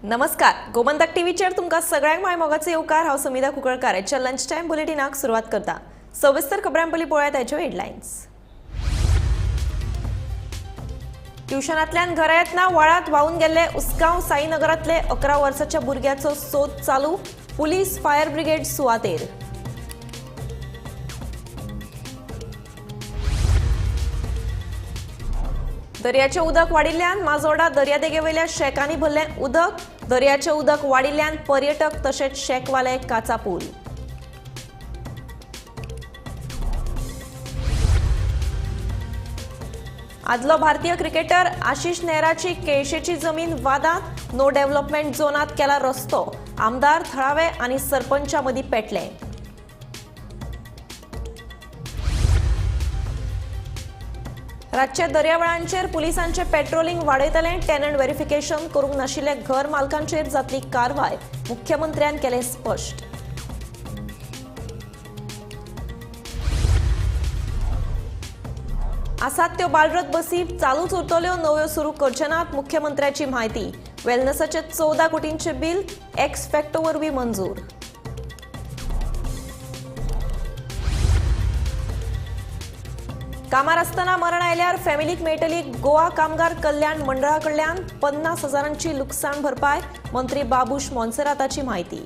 नमस्कार, गोमंतक टीव्हीचेर तुमकां सगळ्यांक my मोगाचो येवकार. हांव समिधा कुंकळकार. आयच्या लंच टायम बुलेटिनाक सुरवात करता. सविस्तर खबरां पयलीं पळयात आयच्यो हेडलायन्स. ट्युशनांतल्यान घरा येतना व्हाळांत व्हांवून गेल्ले उसगांव साईनगरांतले 11 वर्साच्या भुरग्याचो सोद चालू. पुलीस फायर ब्रिगेड सुवातेर. दर्याचें उदक वाडिल्ल्यान माजोर्डा दर्यादेगेवयल्या शेकांनी भरलें उदक. दर्याचें उदक वाडिल्ल्यान पर्यटक तशेंच शेकवाले काचापूल. आदलो भारतीय क्रिकेटर आशिष नेहराची केळशेची जमीन वादांत. नो डेव्हलपमेंट झोनात केला रस्तो. आमदार, थळावे आनी सरपंचा मदीं पेटले. रातच्या दर्यावेळांचेर पुलिसांचे पेट्रोलिंग वाडयतले. टेनंट व्हेरिफिकेशन करूंक नाशिल्ले घर मालकांचेर जातली कारवाय. मुख्यमंत्र्यान केलें स्पश्ट. आसात त्यो बालरथ बसी चालूच उरतल्यो, नव्यो सुरू करचे नात. मुख्यमंत्र्याची म्हायती. वेलनेसाचे 14 कोटींचे बिल एक्स फॅक्टो वरवीं मंजूर. कामार आसतना मरण आयल्यार फॅमिलीक मेळटली गोवा कामगार कल्याण मंडळा कडल्यान 50 हजारांची लुकसाण भरपाय. मंत्री बाबूश मोन्सेराताची म्हायती.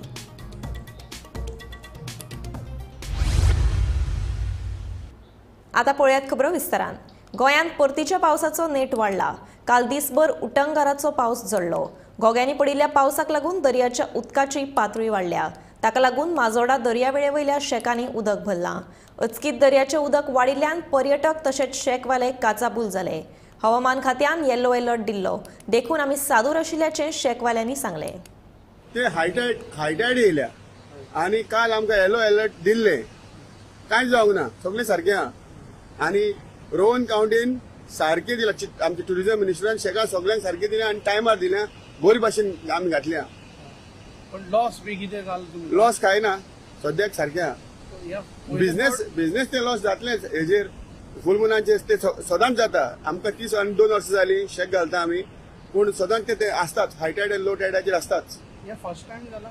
आता पळयात खबरो विस्तारान. गोंयांत परतीच्या पावसाचो नेट वाडला. काल दिसभर उटंगाराचो पावस झडलो. घोग्यांनी पडिल्ल्या पावसाक लागून दर्याच्या उदकाची पातळी वाडल्या. ताका लागून माजोर्डा दर्यावेळेवयल्या शेकांनी उदक भरलां. अचकीत दर्याचें उदक वाडिल्ल्यान पर्यटक तशेंच शेकवाले काचाबूल जाले. हवामान खात्यान येल्लो अलर्ट दिल्लो देखून आमी सादूर आशिल्ल्याचें शेकवाल्यांनी सांगलें. ते हायटायड येयल्या आनी काल आमकां येलो अलर्ट दिल्ले, कांयच जावंक ना, सगळें सारकें आहा. आनी रोहन कावंटीन सारकें दिलां, आमच्या ट्युरिजम मिनिस्टरान शेकां सगळ्यांक सारकें दिलें आनी टायमार दिल्या, बरी भाशेन आमी घातल्या. पण लॉस बी कितें जालें तुमकां? लॉस कांय ना सद्याक, सारकें आहा. बिझनेस ते लॉस जातलेच हेजेर फूल मुनाचेर ते सदांच जाता. आमकां 30 आनी 2 वर्सां जालीं शेक घालता आमी, पूण सदांच ते आसताच, हाय टायड आनी लो टायडाचेर आसताच. हे फर्स्ट टायम जाला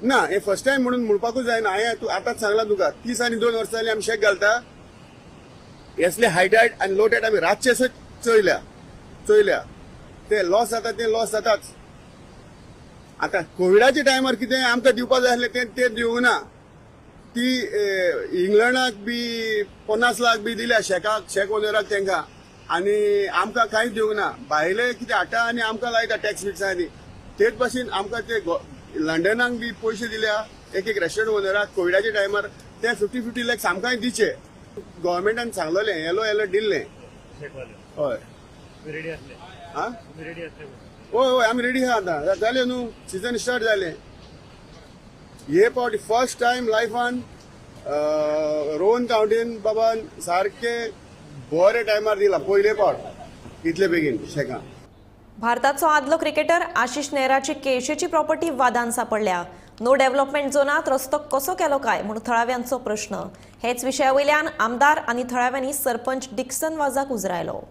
ना, हे फर्स्ट टायम म्हणून म्हणपाकूच जायना. हांवें तूं आतांच सांगलां तुका, 30 आनी 2 वर्सां जालीं आमी शेक घालता. असले हाय टायड आनी लो टायड आमी रातचे चोयल्या चोयल्या ते लॉस जाता, ते लॉस जाताच. आतां कोविडाच्या टायमार कितें आमकां दिवपा जाय आसलें तें ते दिवंक ना. ती इंग्लंडाक बी 50 लाख बी दिल्या शेकाक, शेक ओनराक तेंकां, आनी आमकां कांयच दिवंक ना. भायले कितें हाडटा आनी आमकां लायता टॅक्स बिक्सांनी. तेच भाशेन आमकां ते लंडनाक बी पयशे दिल्या एक एक रेस्टोरंट ओनराक कोविडाच्या टायमार, ते 50-50 लॅक्स आमकांय दिचे. गव्हर्मेंटान सांगलेलें, येलो अलर्ट दिल्लें. हय आं हय हय आमी रेडी आहा. आतां जालें न्हू, सिजन स्टार्ट जालें. हे फावटी फर्स्ट टायम लायफान रोहन कावंटीन बाबान सारके बरे टायमार दिला, पयले फावट इतले बेगीन शेकां. भारताचो आदलो क्रिकेटर आशिष नेहराची केळशेची प्रॉपर्टी वादान सापडल्या. नो डेव्हलपमेंट झोनात रस्तो कसो केलो काय म्हूण थळाव्यांचो प्रश्न. हेच विशया वयल्यान आमदार आनी थळाव्यांनी सरपंच डिक्सन वाजाक उजरायलो.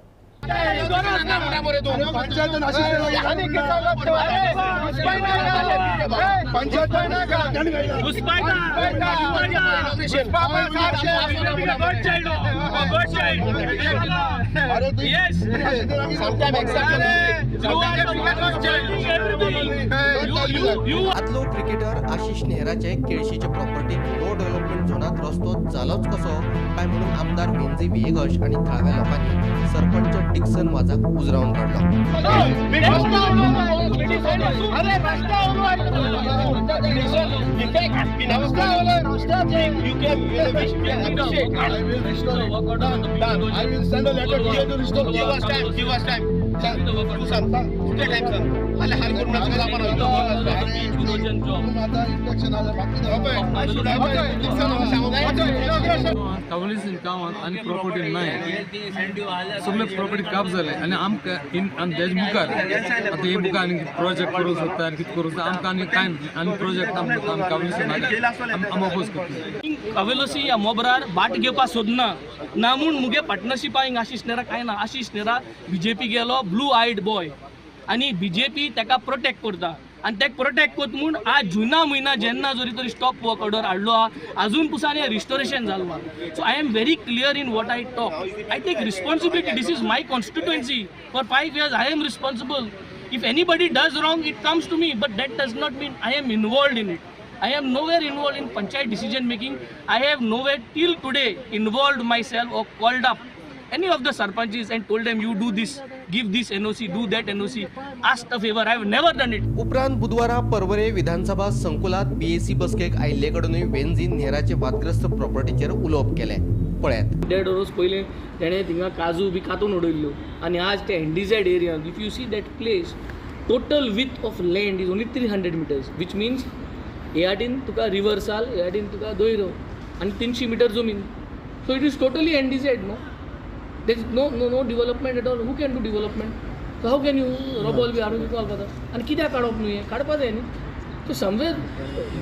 आदलो क्रिकेटर आशिष नेहराचे केळशीचे प्रॉपर्टीक नो डेव्हलपमेंट झोनात रस्तो जालोच कसो काय म्हणून आमदार वेंझी व्हिएगश आनी थळाव्या लोकांनी सरपंच डिक्सन वाजाक उजरावन काडलो. कावलीस गांवांत आनी प्रॉपर्टी नाय, सगळे प्रॉपर्टी काप जाले आनी आमकां आनी तेज मुखार आतां हे मुखार आनी प्रोजेक्ट करूंक सोदता आनी कितें करूंक सोदता, आमकां आनी कांय आनी प्रोजेक्ट आमकां कावलीस नाका, आमी अपोज करता. कावेलोसी ह्या मोबरार बाट घेवपाक सोदना ना म्हूण मुगे पार्टनरशिपा हिंगा आशिष नेहरा कांय ना. आशिष नेहरा बीजेपी गेलो, ब्लू आयड बॉय, आनी बीजेपी ताका प्रोटेक्ट करता आनी ताका प्रोटेक्ट करता म्हूण आज जुना म्हयना जेन्ना जरी तरी स्टॉप वर्क ऑर्डर हाडलो आहा, आजून पुसान हें रिस्टोरेशन जालो आहा. So I am very clear in what I talk. I take responsibility. This is my constituency. For 5 years I am responsible. If anybody does wrong, it comes to me, but that does not mean I am involved in it. I am nowhere involved in panchayat decision making. I have nowhere till today involved myself or called up any of the sarpanches and told them, you do this, give this NOC, do that NOC, ask a favor. I have never done it. उपरांत बुधवारा पर्वरे विधानसभा संकुलात BAC बसकेक आयिल्ले कडेनूय वेंझीन नेहराचे वादग्रस्त प्रॉपर्टीचेर उलोवप केलें. पळयात. 1.5 वर्स पयलीं तेणें थिंगा काजू बी कातून उडयल्ल्यो आनी आज ते NDZ area, if you see that place, total width of land is only 300 meters, which means हे वाटेन तुका रिवर साल, हे वाटेन तुका दोयरो आनी 300 मिटर जमीन. So it is totally NDZ. No, there is no no no development at all. Who can do development? So how can you रोबोल बी हाडून कितें घालपा आनी कित्याक काडप न्हू, हें काडपा जाय न्ही. सो समवेर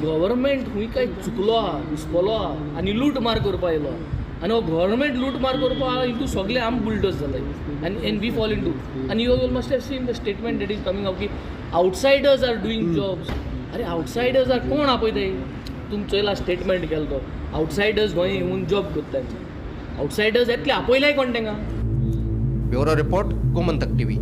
गव्हर्मेंट खूंय काय चुकलो आहा, घुसपलो आहा आनी लूट मार करपा येयलो आहा. आनी हो गव्हर्मेंट लूट मार करपा आहा इंटू सगळे आम बुलडोज जाले आनी and we fall into. आनी you all must have seen the statement that is coming out की आउटसायडर्स are doing jobs. अरे आउटसायडर्स are कोण आपयताय? तुमी चोयला स्टेटमेंट केलो तो आउटसायडर्स गोंय येवन जॉब करताय. आउटसायडर्स येतले, आपयलाय कोण तांकां? Bureau report, Gomantak TV.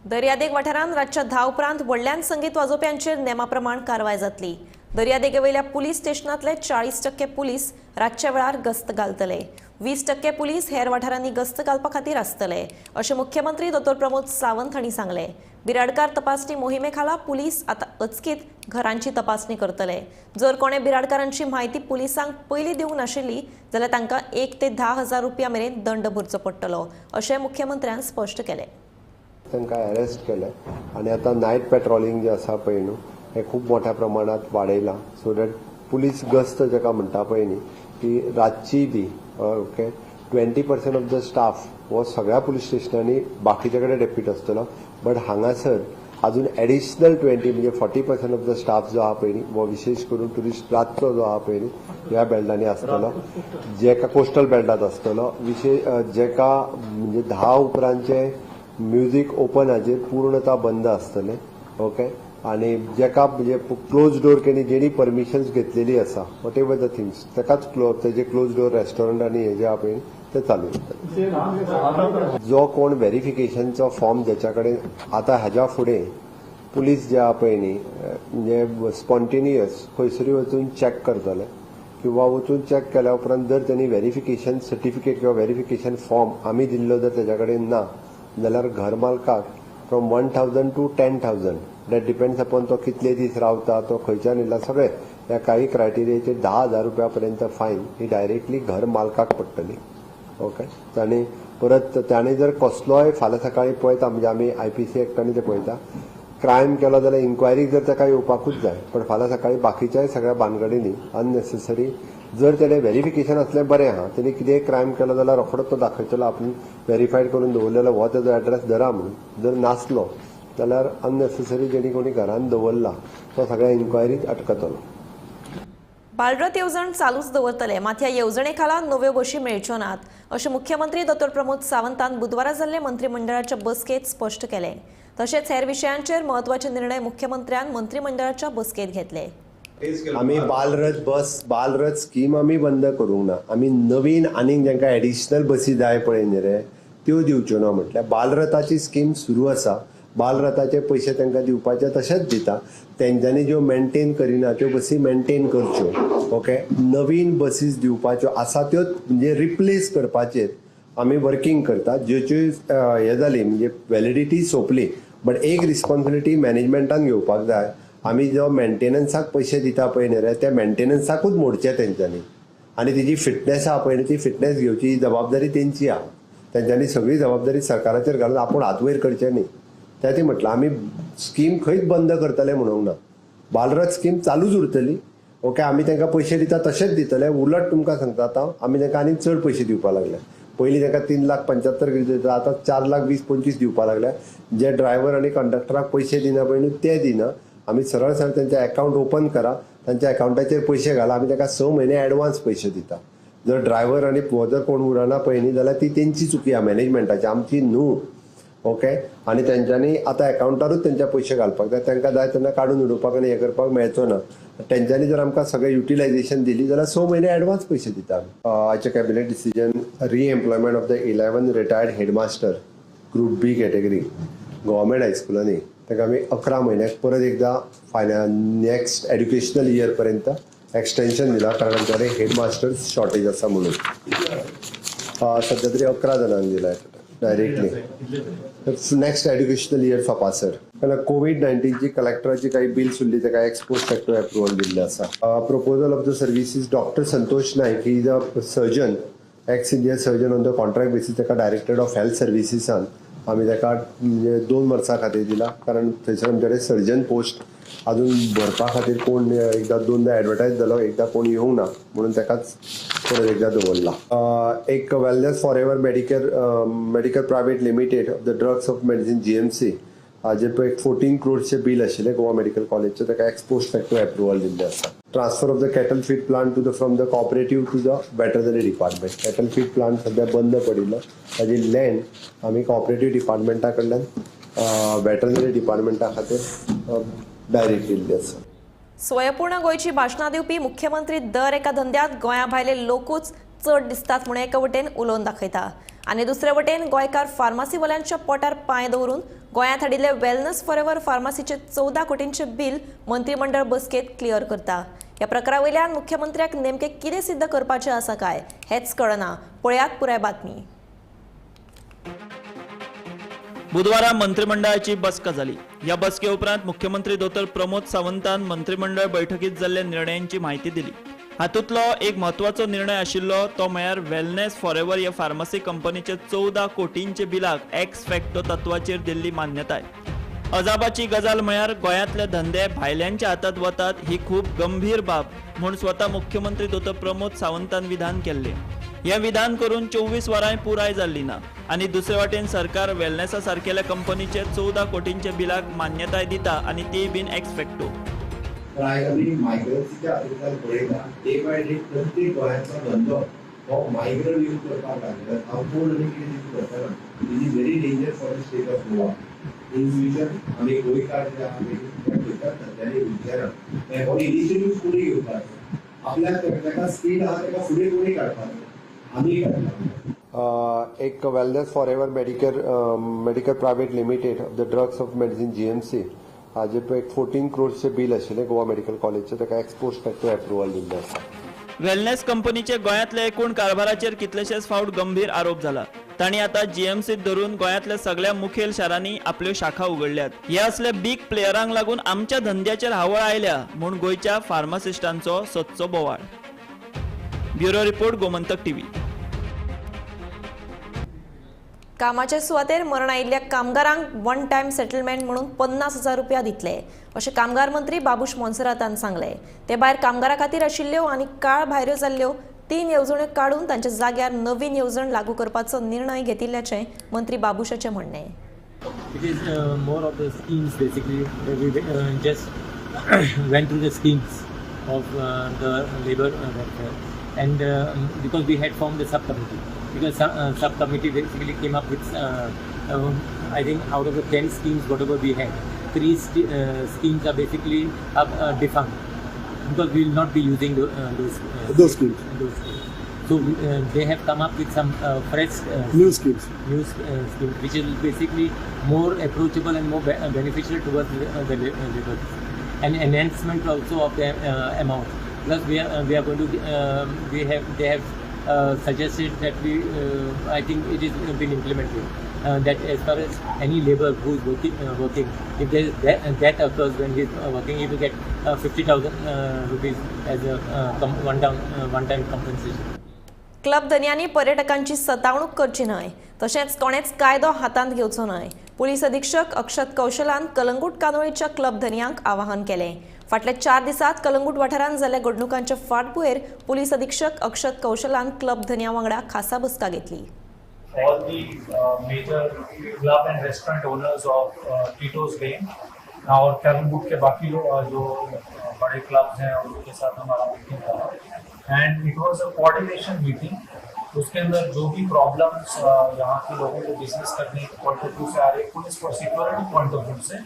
दर्यादेग वाठारांत रातच्या 10 उपरांत व्हडल्यान संगीत वाजोवप्यांचेर नेमा प्रमाण कारवाय जातली. दर्यादेगेवयल्या पुलीस स्टेशनांतले 40% पुलीस रातच्या वेळार गस्त घालतले. 20% पुलीस हेर वाठारांनी गस्त घालपा खातीर आसतले अशें मुख्यमंत्री दोतोर प्रमोद सावंत हांणी सांगलें. बिराडकार तपासणी मोहिमे खाला पुलीस आतां अचकीत घरांची तपासणी करतले. जर कोणें बिराडकारांची म्हायती पुलिसांक पयलीं दिवंक नाशिल्ली जाल्यार तांकां 1 ते 10 हजार रुपया मेरेन दंड भरचो पडटलो अशें मुख्यमंत्र्यान स्पश्ट केलें. तांकां अरेस्ट केले आनी आतां नायट पेट्रोलिंग जें आसा पळय न्हू हें खूब मोठ्या प्रमाणांत वाडयलां, सो that police गस्त जाका म्हणटा पळय न्ही ती रातची बी okay 20% of the staff हो सगळ्या पुलीस स्टेशनांनी बाकीच्या कडेन डेप्यूट आसतलो, बट हांगासर अजून एडिशनल 20 म्हणजे 40% ऑफ the staff जो आहा पळय न्ही हो विशेष करून ट्युरिस्ट रातचो जो आहा पळय न्ही ह्या बेल्टांनी आसतलो, जेका कोस्टल बेल्टांत आसतलो. विशेष जेका म्हणजे 10 उपरांतचे म्युजीक ओपन हाजेर पूर्णता बंद आसतलें. ओके, आनी जेका म्हणजे क्लोज डोर केली जेणी परमिशन्स घेतलेली आसा what ever the things ताकाच तेजे क्लोज डोर रेस्टॉरंट आनी हे जे आहा पळय ते चालू उरतले. जो कोण व्हेरिफिकेशनचो फॉर्म ज्याच्या कडेन आतां हाज्या फुडें पुलीस जे आहा पळय न्ही म्हणजे स्पॉन्टेनियस खंयसरूय वचून चॅक करतले किंवा वचून चॅक केल्या उपरांत जर तेणी व्हेरिफिकेशन सर्टिफिकेट किंवा व्हेरिफिकेशन फॉर्म आमी दिल्लो जर तेज्या कडेन ना जाल्यार घर मालकाक from 1,000 to 10,000 that depends upon तो कितले दीस रावता, तो खंयच्यान येयला, सगळे ह्या काही क्रायटेरियाचेर 10,000 रुपया पर्यंत फायन ही डायरेक्टली घर मालकाक पडटली. ओके, आनी परत ताणें जर कसलोय फाल्यां सकाळीं पळयता म्हणजे आमी IPC एक्टांनी ते पळयता क्रायम केलो जाल्यार इन्क्वायरीक जर ताका येवपाकूच जाय, पण फाल्यां सकाळीं बाकीच्याय सगळ्या भानगडींनी अननेसेसरी जर तेणें व्हेरिफिकेशन आसलें बरें आहा, तेणें कितेंय क्रायम केलो जाल्यार रोखडोच तो दाखयतलो आपूण व्हेरीफायड करून दवरलेलो हो तेजो एड्रेस धरा म्हणून. जर नासलो जाल्यार अननेसेसरी जेणी कोणी घरान दवरला तो सगळ्या इन्क्वायरीत अटकतलो. बालरथ येवजण चालूच दवरतले, मात ह्या येवजणे खाला नव्यो बशी मेळच्यो नात अशें मुख्यमंत्री दोतोर प्रमोद सावंतान बुधवारा जाल्ले मंत्रिमंडळाच्या बसकेंत स्पश्ट केलें. तशेंच हेर विशयांचेर म्हत्वाचे निर्णय मुख्यमंत्र्यान मंत्रिमंडळाच्या बसकेंत घेतले. आमी बालरथ बस बालरथ स्कीम आमी बंद करूंक ना, आमी नवीन आनीक जांकां एडिशनल बसी जाय पळय न्ही रे त्यो दिवच्यो ना. म्हटल्यार बालरथाची स्कीम सुरू आसा, बालरथाचे पयशे तांकां दिवपाचे तशेंच दिता, तेंच्यांनी ज्यो मेंटेन करिना त्यो बसी मेंटेन करच्यो. ओके, नवीन बसीस दिवपाच्यो आसा त्यो म्हणजे रिप्लेस करपाचेर आमी वर्किंग करता. ज्यो ज्यो हे जाली म्हणजे व्हॅलिडिटी सोंपली, बट एक रिस्पॉन्सिबिलिटी मॅनेजमेंटान घेवपाक जाय. आमी जो मेंटेनन्साक पयशे दिता पळय न्ही रे त्या मेंटेनन्साकूच मोडचे तेंच्यांनी, आनी तेजी फिटनेस आहा पळय न्ही ती फिटनेस घेवची जबाबदारी तेंची आहा. तेंच्यांनी सगळी जबाबदारी सरकाराचेर घालून आपूण हात वयर करचें न्ही. त्या ती म्हटलां आमी स्कीम खंयच बंद करतले म्हणूंक ना, बालरथ स्कीम चालूच उरतली. ओके, आमी तांकां पयशे दिता तशेंच दितले, उलट तुमकां सांगता आतां आमी तांकां आनीक चड पयशे दिवपाक लागले. पयलीं तांकां 3,75,000 कितें दिता, आतां 4,20,000-25 दिवपाक लागले. जे ड्रायव्हर आनी कंडक्टराक पयशे दिना पळय न्ही ते दिना, आमी सरळ सरळ तेंचे अकावंट ओपन करा, तांच्या अकावंटाचेर पयशे घाला, आमी तांकां 6 म्हयने एडवान्स पयशे दिता. जर ड्रायव्हर आनी जर कोण उरना पळय न्ही जाल्यार ती तेंची चुकी आहा मॅनेजमेंटाची, आमची न्हू. ओके आनी तेंच्यांनी आतां एकावंटारूच तेंच्या पयशे घालपाक जाय. तांकां जाय तेन्ना काडून उडोवपाक आनी हें करपाक मेळचो ना. तेंच्यांनी जर आमकां सगळें युटिलायझेशन दिली जाल्यार 6 म्हयने एडवान्स पयशे दिता आमी. आयचे cabinet decision re-employment of the 11 retired headmaster group B category government हायस्कुलांनी ताका आमी 11 म्हयन्याक परत एकदां फायनल नेक्स्ट एड्युकेशनल इयर पर्यंत एक्सटेन्शन दिला, कारण आमच्या कडेन हेडमास्टर्स शॉर्टेज आसा म्हणून. सध्या तरी 11 जाणांक दिला डायरेक्टली नेक्स्ट एड्युकेशनल इयर सोपासर. कारण कोवीड 19ची कलेक्टराची काही बिल्स उरली ताका एक्सपोस्ट फॅक्टो एप्रुवल दिल्लें आसा. Proposal of the services doctor Santosh Naik, he is a surgeon, ex senior surgeon on the contract basis, ताका डायरेक्टर ऑफ हेल्थ सर्विसीसान आमी ताका म्हणजे 2 वर्सां खातीर दिला, कारण थंयसर आमचे कडेन सर्जन पोस्ट अजून भरपा खातीर कोण एकदां 2दा एडवर्टायज जालो, एकदां कोण येवंक ना म्हणून ताकाच परत एकदां दवरला. एक wellness for ever medical private limited of the drugs of medicine GMC हाजेर पळय एक 14 क्रोर्सचें बील आशिल्लें गोवा मेडिकल कॉलेजचें, ताका एक्सपोस्ट फॅक्टो एप्रुवल दिल्लें आसा. Transfer of the cattle feed plant to the from the cooperative to the veterinary department. Cattle feed plant सध्या बंद पडिल्लो, ताजी लँड आमी कॉपरेटीव डिपार्टमेंटा कडल्यान वेटरनरी डिपार्टमेंटा खातीर डायरेक्ट दिल्ली आसा. स्वयंपूर्ण गोंयची भाशणां दिवपी मुख्यमंत्री दर एका धंद्यांत गोंया भायले लोकूच चड दिसतात म्हणून एका वटेन उलोवन दाखयता आनी दुसरे वटेन गोंयकार फार्मासीवाल्यांच्या पोटार पांय दवरून गोंयांत हाडिल्ले वेलनस फॉर एवर फार्मासीचे 14 कोटींचे बिल मंत्रिमंडळ बसकेंत क्लियर करता. ह्या प्रकारा वयल्यान मुख्यमंत्र्याक नेमकें कितें सिद्ध करपाचें आसा काय हेंच कळना. पळयात पुराय बातमी. बुधवारा मंत्रिमंडळाची बसका जाली. ह्या बसके उपरांत मुख्यमंत्री दोतोर प्रमोद सावंतान मंत्रिमंडळ बैठकीत जाल्ल्या निर्णयांची म्हायती दिली. हातूंतलो एक म्हत्वाचो निर्णय आशिल्लो तो म्हळ्यार वेलनेस फॉर एवर ह्या फार्मासी कंपनीचे 14 कोटींचे बिलाक एक्स फॅक्टो तत्वाचेर दिल्ली मान्यताय. अजापाची गजाल म्हळ्यार गोंयांतले धंदे भायल्यांच्या हातांत वतात ही खूब गंभीर बाब म्हूण स्वता मुख्यमंत्री दोतोर प्रमोद सावंतान विधान केल्लें. हें विधान करून 24 वरांय पुराय जाल्ली ना आनी दुसरे वाटेन सरकार वेलनेसा सारकेल्या कंपनीचे 14 कोटींचे बिलाक मान्यताय दिता आनी ती बीन एक्स फॅक्टो. तर आयज आमी मायग्रन्सीच्या हातूंतल्यान पळयता डे बाय डे प्रत्येक गोंयांतलो धंदो हो मायग्रंट यूज करपाक लागला. हांव कोण आनी कितें तितून करतना it is very danger for the state of Goa. In future आमी गोंयकार जे आहा त्या खंयच्याच धंद्यांनी वयचे ना. हो इनिशिएटीव फुडें घेवपाचो, आपल्याक ताका स्किल आहा ताका फुडें कोणी काडपाचो, आमी काडटा. एक wellness for ever medical private limited of the drugs of medicine GMC हाजेर पळय एक 14 क्रोर्सचें बील आशिल्लें गोवा मेडिकल कॉलेजचें, ताका एक्सपोस्ट फॅक्टो एप्रुवल दिल्लें आसा. वेलनेस कंपनीचे गोंयांतल्या एकूण कारभाराचेर कितलेशेच फावट गंभीर आरोप जाला. तांणी आतां जीएमसीत धरून गोंयांतल्या सगळ्या मुखेल शारांनी आपल्यो शाखा उगडल्यात. हे असले बीग प्लेयरांक लागून आमच्या धंद्याचेर हावळ आयल्या म्हूण गोंयच्या फार्मासिस्टांचो सदचो बोवाळ. Bureau report, Gomantak TV. कामाचे सुवातेर मरण आयिल्ल्या कामगारांक वन टायम सेटलमेंट म्हणून 50,000 रुपया दितले अशें कामगार मंत्री बाबूश मोन्सेरातान सांगलें. ते भायर कामगारां खातीर आशिल्ल्यो आनी काळ भायऱ्यो जाल्ल्यो 3 येवजण्यो काडून तांच्या जाग्यार नवीन येवजण लागू करपाचो निर्णय घेतिल्ल्याचें मंत्री बाबूशाचें म्हणणें. It is more of the schemes basically. We just went through the schemes of the labor welfare, and because we had formed the subcommittee, because subcommittee basically came up with I think out of the 10 schemes whatever we had, 3 schemes are basically defunct because we will not be using those schemes. Those schemes. So they have come up with some fresh new schemes, new scheme, which is basically more approachable and more beneficial towards the labor, and enhancement also of the amount. Plus we are going to they have suggested that we I think it is been implemented that as far as any labor who is working, if there is death occurs when he is working, he will get 50,000 rupees as a one time compensation. Club धनयांनी पर्यटकांची सतावणूक करची न्हय, तशेंच कोणेच कायदो हातांत घेवचो न्हय. Police अधीक्षक अक्षत कौशलान कलंगूट कांदोळीच्या क्लब धनयांक आवाहन केलें. फाटल्या 4 दिसांत कलंगूट वाठारांत जाल्ल्या घडणुकांच्या फाटभुंयेर पुलीस अधीक्षक अक्षत कौशलान क्लब धनयां वांगडा खासा बसका घेतली. All the major club and restaurant owners of Tito's Lane Aur Calangute K बाकी लोग जो बड़े क्लब्स हैं उनके साथ हमारा मीटिंग रहा, and it was a coordination meeting उसके अंदर जो भी प्रॉब्लम्स यहाँ के लोगों को बिजनेस करने के पॉइंट ऑफ व्यू से आ रहे, पुलिस और सिक्योरिटी पॉइंट ऑफ व्यू से,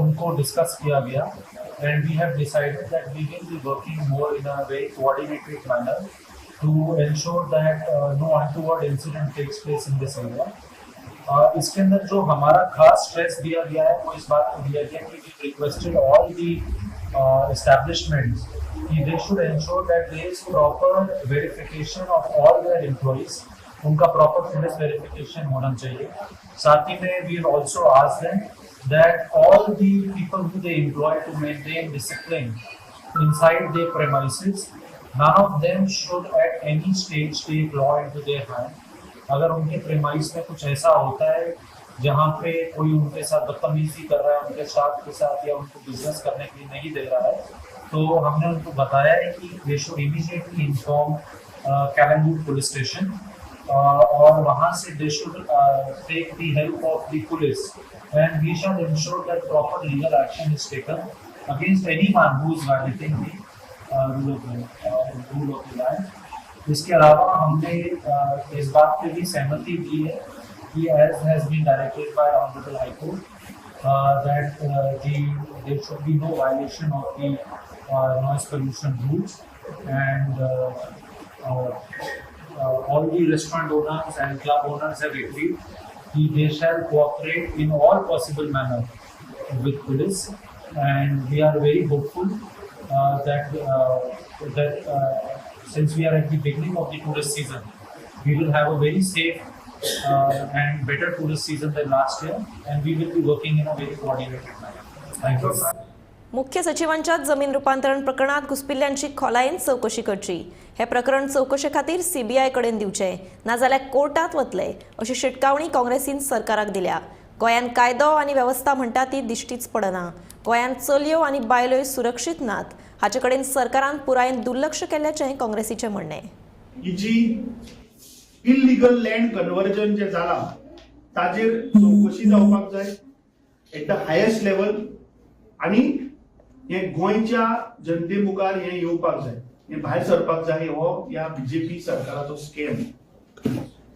उनको डिस्कस किया गया। And we have decided that we will be working more in a very coordinated manner to ensure that no untoward incident takes place in this area. इसके अंदर जो हमारा खास stress दिया गया है वो इस बात को दिया गया कि we requested all the establishments कि they should ensure that there is proper verification of all their employees, उनका प्रॉपर पुलिस वेरिफिकेशन होना चाहिए। साथ ही में we also ask them that all the people who they employ to maintain discipline inside their premises, none of them should at any stage take law into their hand. अगर उनके premise में कुछ ऐसा होता है जहाँ पे कोई उनके साथ बदतमीजी कर रहा है, उनके स्टाफ के साथ, या उनको बिजनेस करने के लिए नहीं दे रहा है, तो हमने उनको बताया है कि they should immediately inform Calangute police station और वहाँ से they should take the help of the police and we shall ensure that proper legal action is taken against anyone who is violating the rule of the land. इसके अलावा हमने इस बात pay भी सहमति दी है कि as has been directed by Honorable High Court that there should be no violation of the noise pollution rules and all the restaurant owners and club owners have agreed that they shall cooperate in all possible manner with police, and we are very hopeful that since we are at the beginning of the tourist season, we will have a very safe and better tourist season than last year, and we will be working in a very coordinated manner. Thank you. मुख्य सचिवांच्या जमीन रूपांतरण प्रकरणात घुसपिल्ल्यांची खोलायेन चवकशी करची। हे प्रकरण चवकशे खातीर सीबीआय कडेन दिवचे, नाजाल्यार कोर्टात वतले अशी शिटकावणी काँग्रेसीन सरकाराक दिल्या। गोंयांत कायदो आनी वेवस्था म्हणटा ती दिश्टीच पडना। गोंयांत चलयो आनी बायलोय सुरक्षीत नात, हाचे कडेन सरकारान पुरायेन दुर्लक्ष केल्ल्याचें काँग्रेसीचें म्हणणें। ही जी इलिगल लँड कन्वर्जन जे जाला ताजेर चवकशी जावपाक जाय एट the highest level आनी हे गोंयच्या जनते मुखार हे येवपाक जाय, हे भायर सरपाक जाय। हो ह्या बीजेपी सरकाराचो स्कॅम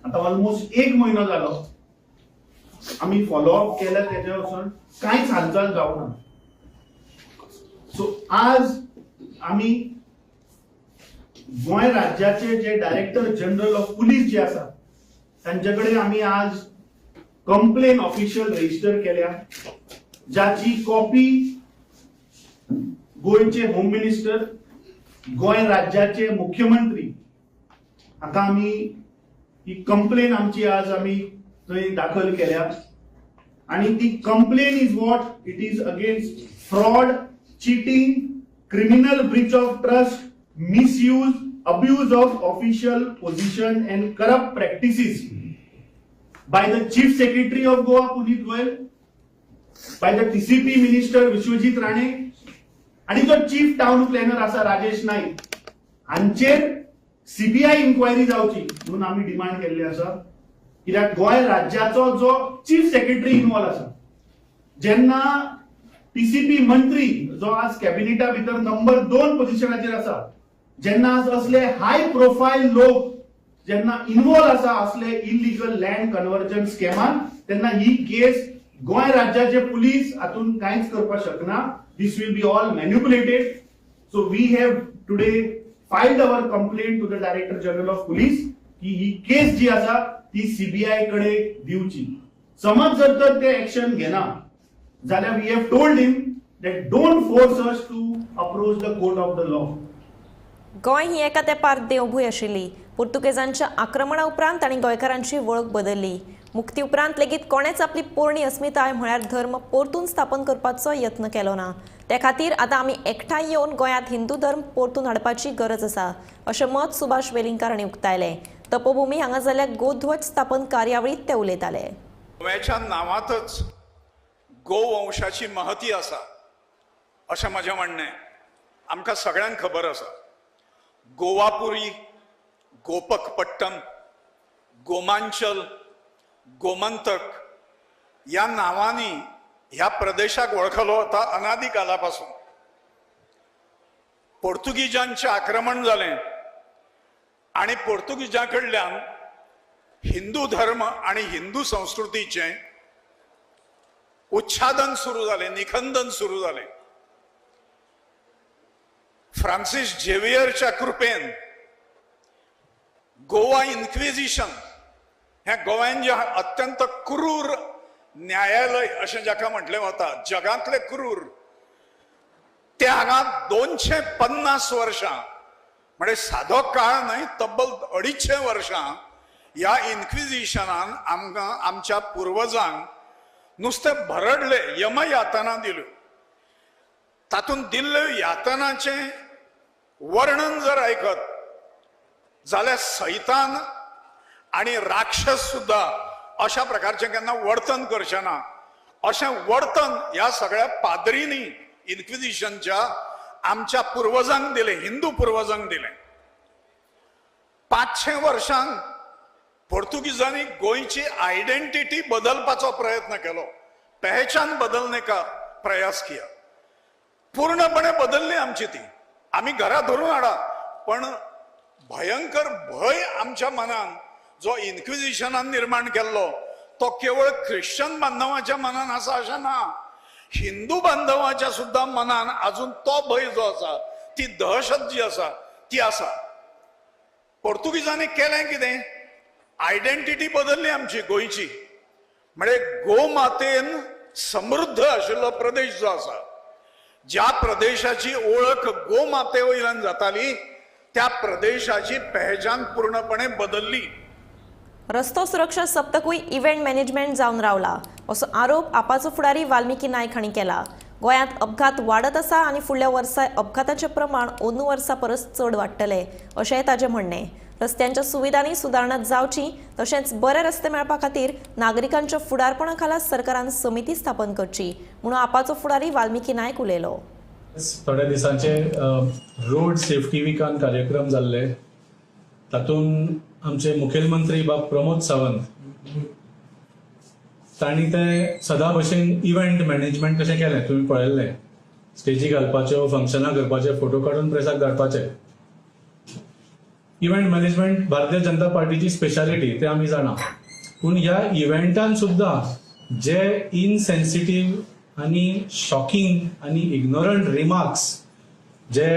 आतां ऑलमोस्ट एक म्हयनो जालो आमी फॉलोअप केल्या, तेच्या वचून कांयच हालचाल जावना। सो आज आमी गोंय राज्याचे जे डायरेक्टर जनरल ऑफ पुलीस जे आसा तांचे कडेन आमी आज कंप्लेन ऑफिशियल रजिस्टर केल्या, जाची कॉपी गोंयचे होम मिनिस्टर, गोंय राज्याचे मुख्यमंत्री हाका आमी ही कंप्लेन आमची आज आमी थंय दाखल केल्या आनी ती complain is what it is against fraud, cheating, criminal breach of trust, misuse, abuse of official position and corrupt practices by the Chief Secretary of Goa Puneet Goyal, by the TCP Minister Vishwajit Rane आणि जो chief town planner आसा राजेश नाईक हांचेर CBI enquiry जावची म्हणून आमी demand केल्ली आसा। कित्याक गोंय राज्याचो जो चीफ सेक्रेटरी इन्वॉल्व आसा, जेन्ना टीसीपी मंत्री जो आज कॅबिनेटा भितर नंबर 2 पोझिशनाचेर आसा, जेन्ना आज असले हाय प्रोफायल लोक जेन्ना इन्वॉल्व आसा असले इलिगल लँड कन्वर्जन स्कॅमान, तेन्ना ही केस गोंय राज्याचे पुलीस हातून कांयच करपाक शकना। This will be all manipulated. So we have today filed our complaint to the Director General of Police की ही केस जी आसा ती सीबीआय कडे दिवची। समज जर तर ते एक्शन घेना जाल्यार we have told him that don't force us to approach the court of the law. Goa ही एका तेंपार देवभूंय आशिल्ली। पुर्तुगेजांच्या आक्रमणा उपरांत तांणी गोंयकारांची वळख बदलली। मुक्ती उपरांत लेगीत कोणेच आपली पोरणी अस्मिताय म्हळ्यार धर्म परतून स्थापन करपाचो यत्न केलो ना। ते खातीर आतां आमी एकठांय येवन गोंयांत हिंदू धर्म परतून हाडपाची गरज आसा अशें मत सुभाष वेलिंगकार हांणी उक्तायलें। तपोभूमी हांगा जाल्ल्या गोध्वज स्थापन कार्यावळींत ते उलयताले। गोव्याच्या नांवांतच गोवंशाची महती आसा अशें म्हजें म्हणणें। आमकां सगळ्यांक खबर आसा, गोवापुरी, गोपकपट्टम, गोमांचल, गोमंतक ह्या नांवांनी ह्या प्रदेशाक वळखलो वता अनादी कालापासून। पोर्तुगीजांचें आक्रमण जालें आनी पोर्तुगीजां कडल्यान हिंदू धर्म आनी हिंदू संस्कृतीचें उच्छादन सुरू जालें, निखंदन सुरू जालें. फ्रांसीस झेवियरच्या कृपेन गोवा इन्क्विजिशन हें गोव्यान जें अत्यंत क्रूर न्यायालय अशें जाका म्हटलें वता, जगांतलें क्रूर, ते हांगा 250 वर्षां, म्हणजे सादो काळ न्हय, तब्बल 250 वर्षां ह्या इन्क्विजिशनान आमकां आमच्या पुर्वजांक नुस्तें भरडले, यमयातना दिल्यो. तातूंत दिल्ल्यो यातनाचें वर्णन जर आयकत जाल्यार सैतान आनी राक्षस सुद्दां अशा प्रकारचें केन्ना वर्तन करचें ना अशें वर्तन ह्या सगळ्या पाद्रींनी इन्क्विजिशनच्या आमच्या पुर्वजांक दिलें, हिंदू पुर्वजांक दिलें. 500 वर्षांक पोर्तुगीजांनी गोंयची आयडेंटिटी बदलपाचो प्रयत्न केलो, पहचान बदलने का प्रयास किया. पूर्णपणे बदलली आमची ती, आमी घरा धरून हाडा, पण भयंकर भंय आमच्या मनान जो इन्क्विजिशनान निर्माण केल्लो तो केवळ ख्रिश्चन बांधवाच्या मनान आसा अशें ना, हिंदू बांधवाच्या सुद्दां मनान अजून तो भंय जो आसा, ती दहशत जी आसा ती आसा. पोर्तुगीजांनी केलें कितें, आयडेंटिटी बदलली आमची गोंयची, म्हणजे गोमातेन समृद्ध आशिल्लो प्रदेश जो आसा, ज्या प्रदेशाची ओळख गोमाते वयल्यान जाताली त्या प्रदेशाची पहचान पूर्णपणे बदलली. रस्तो सुरक्षा सप्तकूय इव्हेंट मॅनेजमेंट जावन रावला असो आरोप आपाचो फुडारी वाल्मिकी नायक हांणी केला. गोंयांत अपघात वाडत आसा आनी फुडल्या वर्सा अपघाताचें प्रमाण 2 वर्सां परस चड वाडटलें अशेंय ताचें म्हणणें. रस्त्यांच्या सुविधांनी सुदारणा जावची तशेंच बरे रस्ते मेळपा खातीर नागरिकांच्या फुडारपणा खाला सरकारान समिती स्थापन करची म्हणून आपाचो फुडारी वाल्मिकी नायक उलयलो. थोड्या दिसांचे रोड सेफ्टी विकान कार्यक्रम जाल्ले, तातूंत आमचे मुखेलमंत्री बाब प्रमोद सावंत तांणी ते सदां भशेन इव्हेंट मॅनेजमेंट कशें केलें तुमी पळयल्लें, स्टेजी घालपाच्यो, फंक्शनां करपाचे, फोटो काडून प्रेसाक धाडपाचे. इव्हेंट मॅनेजमेंट भारतीय जनता पार्टीची स्पेशालिटी ते आमी जाणा, पूण ह्या इव्हेंटान सुद्दां जे इनसेन्सिटीव आनी शॉकिंग आनी इग्नोरंट रिमार्क्स जे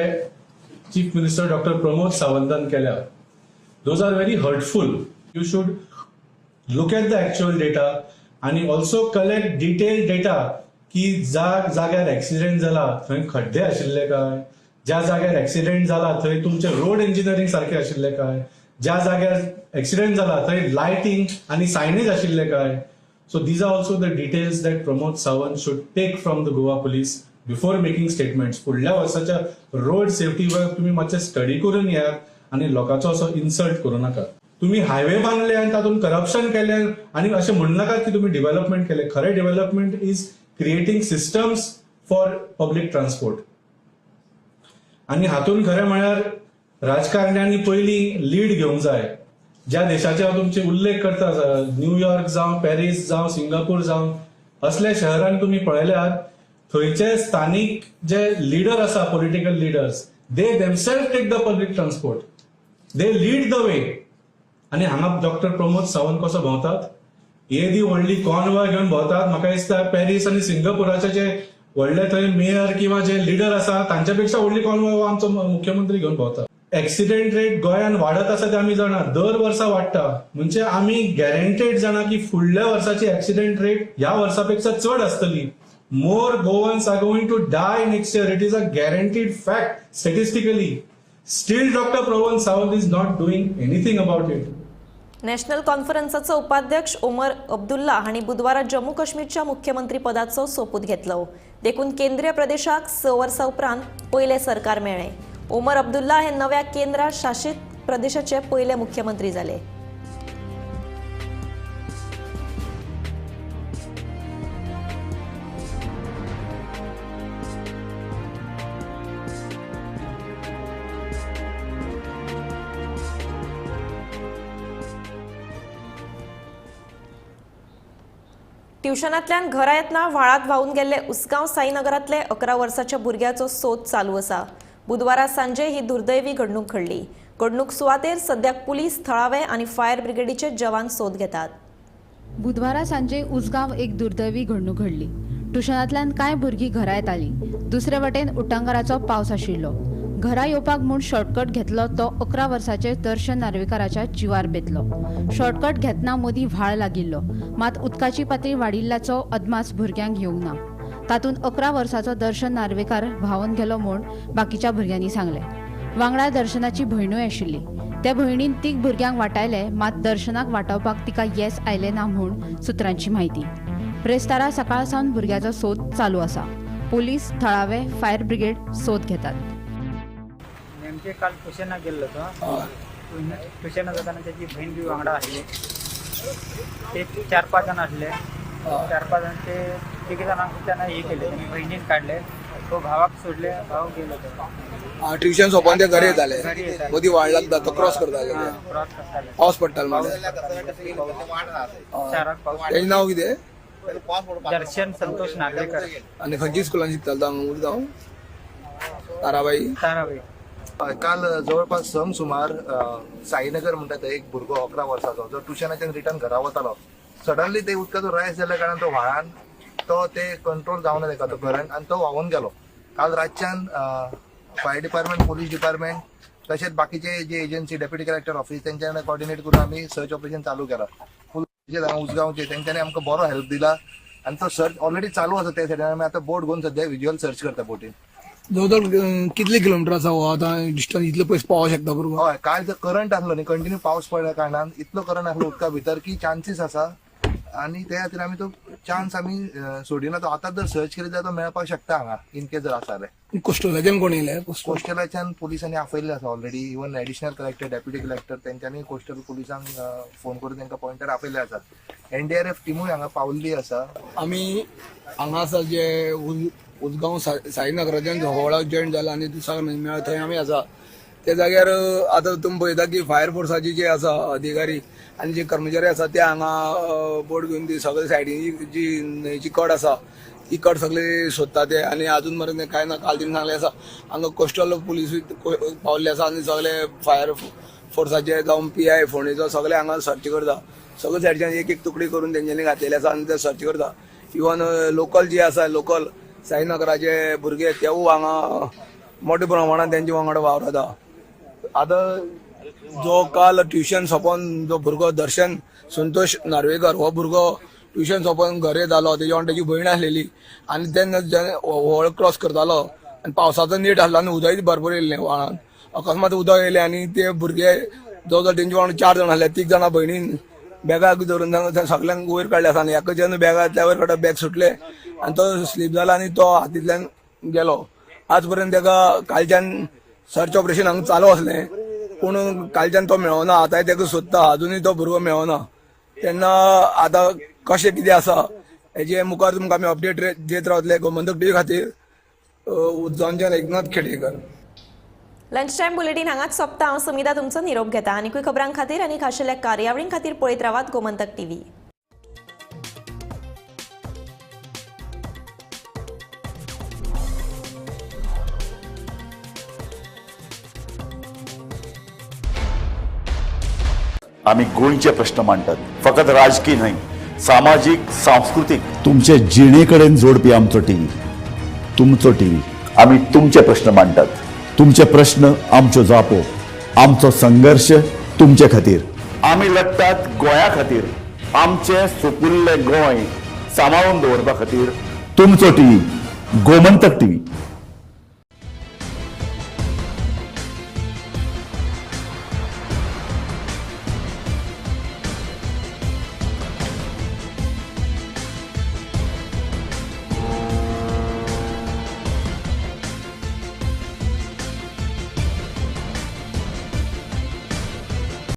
चीफ मिनिस्टर डॉक्टर प्रमोद सावंतान केल्या, those are very hurtful. You should look at the actual data आनी ऑल्सो कलेक्ट डिटेल डेटा की जाग्यार एक्सिडेंट जाला थंय खड्डे आशिल्ले काय, ज्या जाग्यार एक्सिडेंट जाला थंय तुमचे रोड इंजिनियरींग सारखे आशिल्ले काय, ज्या जाग्यार एक्सिडेंट जाला थंय लायटींग आनी सायनेज आशिल्ले काय. So these are also the details that Pramod Sawant should take from the Goa police before making statements. फुडल्या वर्साच्या रोड सेफ्टीवर तुम्ही मातशें स्टडी करून येयात आनी लोकांचो असो इन्सल्ट करूं नाका. तुम्ही हायवे बांदले आनी तातूंत करप्शन केलें आनी अशें म्हणनाकात की तुम्ही डेव्हलपमेंट केलें. खरें development is creating systems for public transport. आनी हातूंत खरें म्हळ्यार राजकारण्यांनी पयलीं लीड घेवंक जाय. ज्या देशाचे हांव तुमचे उल्लेख करता, न्यूयॉर्क जावं, पॅरीस जावं, सिंगापूर जावं, असल्या शहरांत तुमी पळयल्यार थंयचे स्थानीक जे लिडर आसा, political leaders, they themselves take the public transport, they lead the way. आनी हांगा डॉक्टर प्रमोद सावंत कसो भोंवतात, येदी व्हडली कॉनवॉय घेवन भोंवतात. म्हाका दिसता पॅरीस आनी सिंगापुराचे जे व्हडले थंय मेयर किंवा जे लिडर आसा तांच्या पेक्षा व्हडली कॉनवॉय आमचो मुख्यमंत्री घेवन भोंवता. एक्सिडेंट रेट गोंयांत वाडत आसा ते आमी जाणा, दर वर्सा वाडटा, म्हणजे आमी गॅरंटेड जाणा की फुडल्या वर्साची एक्सिडेंट रेट ह्या वर्सा पेक्षा चड आसतली. More Goans are going to die next year, it is a guaranteed fact statistically. Still doctor Pramod Sawant is not doing anything about it. National कॉन्फरन्साचो उपाध्यक्ष ओमर अब्दुल्ला हांणी बुधवारा जम्मू काश्मीरच्या मुख्यमंत्रीपदाचो सोपूत घेतलो. देखून केंद्रीय प्रदेशाक 6 वर्सां उपरांत पयलें सरकार मेळ्ळें. ओमर अब्दुल्ला हे नव्या केंद्र शासित प्रदेशाचे पयले मुख्यमंत्री जाले. ट्युशनांतल्यान घरा येतना व्हाळांत व्हांवून गेल्ले उसगांव साईनगरांतले 11 वर्साच्या भुरग्याचो सोद चालू आसा. बुधवारा सांजे ही दुर्दैवी घडणूक घडली. घडणूक सुवातेर सद्याक पुलीस, थळावे आनी फायर ब्रिगेडीचे जवान सोद घेतात. बुधवारा सांजे उसगांव एक दुर्दैवी घडणूक घडली. ट्युशनांतल्यान कांय भुरगीं घरा येतालीं. दुसरे वटेन उटंगाराचो पावस आशिल्लो. घरा येवपाक म्हूण शॉर्टकट घेतलो तो 11 वर्साचे दर्शन नार्वेकाराच्या जिवार बेतलो. शॉर्टकट घेतना मदीं व्हाळ लागिल्लो, मात उदकाची पातळी वाडिल्ल्याचो अदमास भुरग्यांक येवंक ना. तातूंत 11 वर्साचो दर्शन नार्वेकार व्हांवन गेलो म्हूण बाकीच्या भुरग्यांनी सांगलें. वांगडा दर्शनाची भयणूय आशिल्ली. त्या भयणीन तीग भुरग्यांक वाटायले, मात दर्शनाक वाटावपाक तिका येस आयलें ना म्हूण सुत्रांची म्हायती. ब्रेस्तारा सकाळ सावन भुरग्याचो सोद चालू आसा. पोलीस, थळावे, फायर ब्रिगेड सोद घेतात. नेमके काल ट्युशनाक गेल्लो तो. ट्युशनाक जाताना त्याची बहीण बी वांगडा आसली. ते 4-5 जण असले. 4-5 जण ते तिघ जाणांक त्यांना हे केले, त्यांनी बहिणीन काडले, तो भावाक सोडले, भाव गेलो तो. ट्युशन सोंपोवन ते घरा येताले, मदीं व्हाळ लागता तो क्रॉस करताले, पावस पडटालो. तेजें नांव कितें? दर्शन संतोष नार्वेकर. आनी खंयच्या स्कुलान शिकतालो तो? हांगा ताराबाई. ताराबाई. काल जवळपास 6 सुमार साईनगर म्हणटा थंय एक भुरगो 11 वर्साचो जो ट्युशनाच्यान रिटर्न घरा वतालो. सडनली ते उदकाचो रायस जाल्ल्या कारणान तो व्हाळान तो ते कंट्रोल जावना ताका तो घरान आनी तो व्हांवून गेलो. काल रातच्यान फायर डिपार्टमेंट, पोलीस डिपार्टमेंट तशेंच बाकीचे जे एजन्सी, डेप्युटी कलेक्टर ऑफिस तेंच्या कडेन कॉर्डिनेट करून आमी सर्च ऑपरेशन चालू केला. पुलीस उसगांवचे तेंच्यांनी आमकां बरो हेल्प दिला आनी तो सर्च ऑलरेडी चालू आसा. त्या सायडीन आमी आतां बोट घेवन सद्या विज्युअल सर्च करता बोटीन. जवळ जवळ कितले किलोमिटर आसा हो आतां डिस्टन्स, इतले पयस पावोंक शकता बरोबर? हय, काल जो करंट आसलो न्ही, कंटिन्यू पावस पडल्या कारणान इतलो करंट आसलो उदका भितर की चान्सीस आसा आनी त्या खातीर आमी तो चान्स आमी सोडिना. तो आतां जर सर्च केली जाल्यार तो मेळपाक शकता हांगा इन केस जर आसा जाल्यार. कोस्टलाच्यान कोण येयले? कोस्टलाच्यान पुलिसांनी आपयल्ले आसा already. Even additional collector, deputy collector तेंच्यांनी कोस्टल पुलिसांक फोन करून तांकां पॉयंटर आपयल्ले आसा. एनडीआरएफ टिमूय हांगा पावल्ली आसा. आमी हांगा आसा जे उसगांव साईनगराच्यान झोवळा जॉयन जाला आनी दुसऱ्या मेळ्ळा थंय आमी आसा. त्या जाग्यार आतां तुमी पळयता की फायर फोर्साची जे आसा अधिकारी आनी जे कर्मचारी आसा ते हांगा बोट घेवन ती सगळे सायडीन जी न्हंयची कड आसा ती कड सगळे सोदता ते. आनी आजून मेरेन कांय ना. काल तिणें सांगलें आसा हांगा कोस्टल पुलीसूय पावल्ले आसा आनी सगळे फायर फोर्साचे जावं PI फोंडेचो सगळे हांगा सर्च करता. सगळे सायडच्यान एक एक तुकडी करून तेंच्यांनी घातलेले आसा आनी ते सर्च करता. इवन लोकल जे आसा, लोकल साईनगराचे भुरगे तेवूय हांगा मोठ्या प्रमाणान तेंच्या वांगडा वावरता. आतां जो काल ट्युशन सोंपोवन जो भुरगो दर्शन संतोष नार्वेकर हो भुरगो ट्युशन सोंपोवन घरा येतालो, तेज्या वांगडा तेजी भयण आसलेली आनी तेन्ना व्हळ क्रॉस करतालो आनी पावसाचो नेट आसलो आनी उदकय भरपूर येयल्लें व्हाळान. अकस्मात उदक येयलें आनी ते भुरगे जवळ जवळ तेंच्या वांगडा 4 जाण आसले. 3 जाणां भयणीन बॅगाक धरून सगल्यांक वयर काडले आसा आनी एका जेन्ना बॅगांतल्या वयर काडटा बॅग सुटलें आनी तो स्लीप जाला आनी तो हातींतल्यान गेलो. आज पर्यंत ताका कालच्यान सर्च ऑपरेशन हांगा चालू आसलें, पूण कालच्यान तो मेळना. आतांय ताका सोदता, अजुनूय तो भुरगो मेळना. तेन्ना आतां कशें कितें आसा हेजे मुखार तुमकां आमी अपडेट दित रावतले. गोमंतक टीव्ही खातीर उज्जांच्यान Eknath Khedekar. Lunch time bulletin हांगाच सोंपता. हांव समिता तुमचो निरोप घेता. आनीकूय खबरां खातीर आनी खाशेल्या कार्यावळीं खातीर पळयत रावात गोमंतक टीव्ही. आमी गोंयचे प्रश्न मांडटात, फकत राजकीय न्हय, सामाजीक, सांस्कृतीक, तुमचे जिणे कडेन जोडपी आमचो टीव्ही, तुमचो टीव्ही. आमी तुमचे प्रश्न मांडटात, तुमचे प्रश्न आमच्यो जापो, आमचो संघर्श तुमचे खातीर. आमी लढटात गोंया खातीर, आमचें सुपुल्लें गोंय सांबाळून दवरपा खातीर. तुमचो टीव्ही, गोमंतक टीव्ही.